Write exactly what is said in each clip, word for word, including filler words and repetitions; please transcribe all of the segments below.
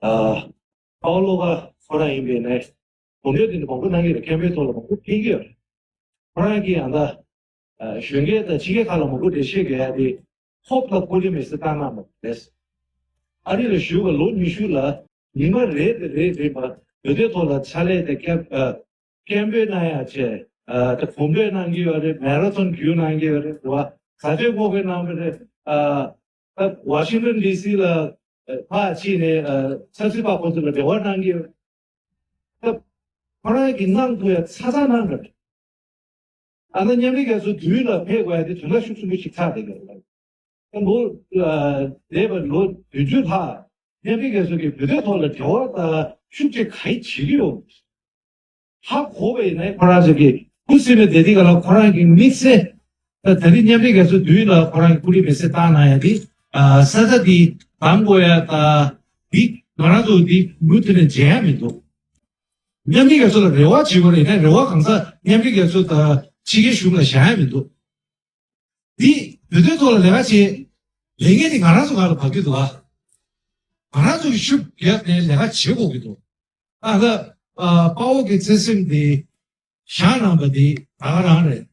ཨ་པའོ་ལོ་ཀ་ཁོ་རང་ཡིན་པའི་ནས་གོམ་བགྲོད་དེ་འདྲ་མང་པོ་གནང་གི་རེད། ཁེ་ཕན་ཐོག་ལ་མང་པོ་ཕན་གྱི་ཡོད་རེད། ཁོ་རང་གིས་ཡང་ད་གཞོན་སྐྱེས་དང་ཕྱི་རྒྱལ་ཁག་ལ་མང་པོ་འགྲེལ་བཤད་རྒྱག་ཡ་དེ་ཧོབ་ལ་ཀུ་ལི་མི་སེ་བཏང་གནང་བ་རེད། ཨ་རི་ལ་བཞུགས་པ་ལོ་ཉི་ཤུ་ལ་ཉི་མ་རེ་རེ་རེ་རེ་བ་བོད་དོན་ཐོག་ལ་ཕྱག་ལས་དེ་སྐྱབས་སྐད་འབོད་གནང་ཡ་བྱས། ཨ་ད་གོམ་བགྲོད་གནང་གི་ཡོད་རེད། མེ་ར་ཐོན་བརྒྱུད་གནང་གི་ཡོད་རེད། རེད་བ། ཟ་སྤྲོད་སྔོག་འདོན་གནང་གི་རེད། ཨ་ད་ཝ་ཤིང་ཊོན་ཌི་སི་ལ་ཨ་ཕར་ཕྱིན་ནས་ཨ་ཆབ་སྲིད་པ་ཁོང་ཚོ་ལ་འབྲེལ་བ་གནང་གི་ཡོད་རེད། ད་ཁོ་རང་གིས་གནང་ཐུབ་ཡ་ཚ་ཚ་གནང་གི་རེད། ཨ་ན་མཉམ་འབྲེལ་རྒྱལ་ཚོགས་མདུན་ལ་ཕེབས་དགོས་ཡ་དེ་དོན་དག་ཤུགས་ཆེན་པོ་ཞིག་ཆགས་བསྡད་ཡོད་རེད། ལོ་ཨ་འདས་པའི་ལོ་བདུན་ཅུ་ལྷག་མཉམ་འབྲེལ་རྒྱལ་ཚོགས་ཀྱིས་བོད་དོན་ཐོག་ལ་འབྲེལ་བ་དང་ཤུགས་ཆེ་ག་རེ་བྱེད་ཀྱི་ཡོད། ཧ་གོ་བ་ཡིན་ན་ཁོ་རང་ཚོ་གིས་ཁུ་སིམ་མེར་བསྡད་དུས་ག་ལ་ཁོ་རང་གི་དམིགས་བསལ་ད་ད་རེས་མཉམ་འབྲེལ་རྒྱལ་ཚོགས་མདུན་ལ་ཁོ་རང་གི་ཀུ་ལི་མེ་སེ་བཏང་གནང་ཡ་དེ་ཨ་ས་ཆ་དེ་བདམས་དགོས་ཡ་དང་དེ་ང་རང་ཚོ་དེ་མུ་མཐུད་ནས་མཇལ་ཡ་མི་འདུག་མཉམ་འབྲེལ་རྒྱལ་ཚོགས་ལ་རེ་བ་བྱེད་དགོས་རེད། ཡིན་ན་རེ་བ་གང་ཟག་མཉམ་འབྲེལ་རྒྱལ་ཚོགས་དང་ཕྱི་རྒྱལ་གཞུང་ལ་བཞག་ཡ་མི་འདུག་འདི་བོད་དོན་ཐོག་ལ་ལས་ཀ་བྱེད་ལས་འགན་དེ་ང་རང་ཚོ་ང་ལ་བབས་ཀྱི་འདུག་ཨ། ང་རང་ཚོ་གི་ཤུགས་རྒྱབ་ནས་ལས་ཀ་བྱེད་དགོས་ཀྱི་འདུག་ཨ་ད་ཨ་དཔའ་བོ་གི་བརྩེ་སེམས་དེ་བཞག་གནང་པ་དེ་ད་ག་རང་རེད།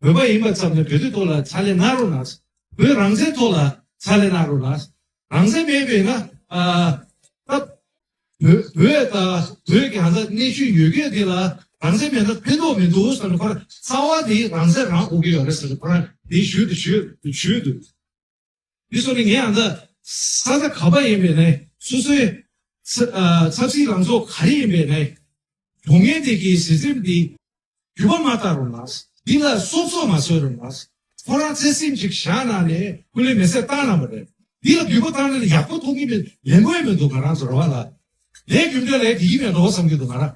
བོད་པ་ཡིན་པ་ཙམ་ནས་བོད་དོན་ཐོག་ལ་ཕྱག་ལས་གནང་རོགས་གནང་། བོད་རང་བཙན་ཐོག་ལ་ཕྱག་ལས་གནང་རོགས་གནང་། རང་བཙན་མེད་པས་ན་ཨ་ད་བོད་བོད་དང་བོད་ཀྱི་ཧ་ད་གནས་ཤུལ་ཡོད་མཁན་དེ་ལ་རང་བཙན་མེད་ན་ཕན་ཐོགས་མི་འདུག་ཟེར་ནས་ཁོ་རང་རྩ་བ་དེ་རང་བཙན་རང་དགོས་ཀྱི་ཡོད་རེད་ཟེར་ནས་ཁོ་རང་དེ་ཞུས་འདུག་ཞུས་འདུག་ཞུས་འདུག་འདི་སོང་ནས་ངས་ཨ་ད་ས་ཆ་ག་པ་ཡིན་པའི་ནས་སོ་སོའི་ས་ཨ་ཆབ་སྲིད་ལངས་ཕྱོགས་ག་རེ་ཡིན་པའི་ནས་དོན་ངན་དེ་གི་སྲིད་ཁྲིམས་འདི་འགྱུར་བ་མ་བཏང་རོགས་གནང་། འདི་ལ་སོབ་སོབ་མ་བཟོས་རོགས་གནང་། ཁོ་རང་བརྩེ་སེམས་ཅིག་བཞག་གནང་ནས་ཀུ་ལེ་མེ་སེ་བཏང་གནང་བ་རེད། འདི་ལ་འགྱུར་བ་བཏང་ན་ཡག་པོ་མཐོང་གི་མེད། ལེན་དགོས་ཡ་མི་འདུག་ང་རང་ཚོ་རེ་བ་ལ་ལས་རྒྱུ་འབྲས་ལ་ཡ་དེ་ཡིན་མེད་འགྲོ་བསམ་གྱི་འདུག་ང་རང་།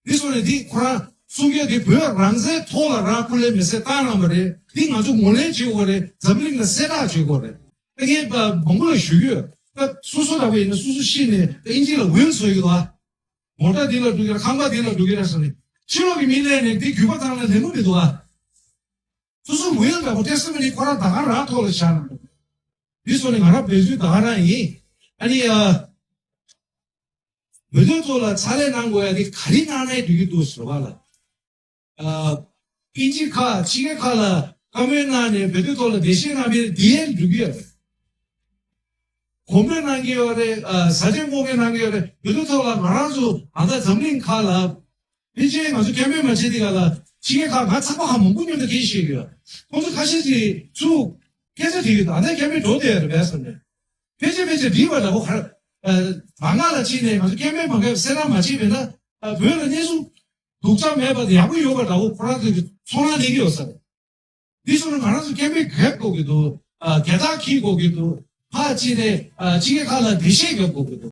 འདི་སོང་ནས་འདི་ཁོ་རང་གསུང་རྒྱུ་འདི་བོད་རང་བཙན་ཐོག་ལ་རང་ཀུ་ལེ་མེ་སེ་བཏང་གནང་བ་རེད། འདི་ང་ཚོ་ངོས་ལེན་བྱེད་དགོས་རེད། འཛམ་གླིང་ལ་གསལ་བསྒྲགས་བྱེད་དགོས་རེད། ད་ངས་མང་པོ་ལ་ཞུ་གི་ཡོད། ད་སོ་སོ་འདྲ་པོ་ཡིན་ན་སོ་སོ་ཤི་ནས་ད་ཨིན་ཇི་ལ་ཝིལ་བཟོ་ཡི་འདུག་ཨ། མོ་ཊ་འདི་ལ་འགྲོ་གི་རེད། ཁང་པ་འདི་ལ་འགྲོ་གི་རེད་ཟེར་ནས་ཕྱི་ལོགས་ཀྱི་མི་སླེབས་ནས་འདི་རྒྱུད་པ་བཏང་ན་ལེན་པོ་མི་འདུག་ཨ། སོ་སོ་ཝིལ་འདྲ་པོ་ཏེ་སེ་མ་ནི་ཁོ་རང་ད་ག་རང་ཐོག་ལ་བཞག་ན་འདུག་འདི་སོང་ནས་ང་རང་འབད་ཚུལ་ད་ག་རང་ཡིན། ཨ་ནི་ཨ་བོད་དོན་ཐོག་ལ་ཕྱག་ལས་གནང་དགོས་ཡ་འདི་ག་རེ་གནང་ནའི་འགྲིག་གི་འདུག་ཟེར་བ་ལ། ཨ་ཨིན་ཇི་ཁག་ཕྱི་རྒྱལ་ཁག་ལ་བཀའ་མོལ་གནང་ནས་བོད་དོན་ཐོག་ལ་འགྲེལ་བཤད་གནང་བའི་འདི་ཡན་འགྲིག་གི་ཡོད་རེད། གོམ་བགྲོད་གནང་གི་ཡོད་རེད། ཨ་ཟ་ཆས་སྔོག་འདོན་གནང་གི་ཡོད་རེད། བོད་དོན་ཐོག་ལ་ང་རང་ཚོ་ཨ་ད་འཛམ་གླིང་ཁག་ལ་ཕལ་ཆེར་ང་ཚོ་སྐད་འབོད་མ་བྱེད་དེ་ག་ལ་ཕྱི་རྒྱལ་ཁག་ང་ཚང་མ་ཧ་མང་པོ་མཉམ་དུ་སྐད་ཆ་བཤད་ཀྱི་ཡོད། ཁོང་ཚོ་ཁ་ཤས་ཀྱིས་ཚུར་སྐད་ཆ་དྲིས་ཡོད། ད་ལྟ་སྐད་འབོད་འགྲོ་བསྡད་ཡོད་རེད་པས་ཟེར་ནས། ཕལ་ཆེར་ཕལ་ཆེར་འགྲིག་པ་འདྲ་པོ་ག་རེ། མ་མངགས་ལ་ཕྱིན་ནས་ང་ཚོ་སྐད་འབོད་མ་འགབ་གསལ་བསྒྲགས་མ་བྱས་པས་ན་བོད་ལ་གནས་ཚུལ་སྡུག་ཅག་མེད་པ་དང་ཡག་པོ་ཡོད་པ་འདྲ་པོ་ཁོ་རང་ཚོས་ཀྱི་ཚོར་སྣང་སླེབས་ཀྱི་ཡོད་ས་རེད། འདི་སོང་ན་ང་རང་ཚོ་སྐད་འབོད་རྒྱབ་དགོས་ཀྱི་འདུག་ཨ་རྒྱལ་དར་འཁྱེར་དགོས་ཀྱི་འདུག་ཕར་ཕྱིན་ནས་ཨ་ཕྱི་རྒྱལ་ཁག་ལ་འགྲེལ་བཤད་རྒྱབ་དགོས་ཀྱི་འདུག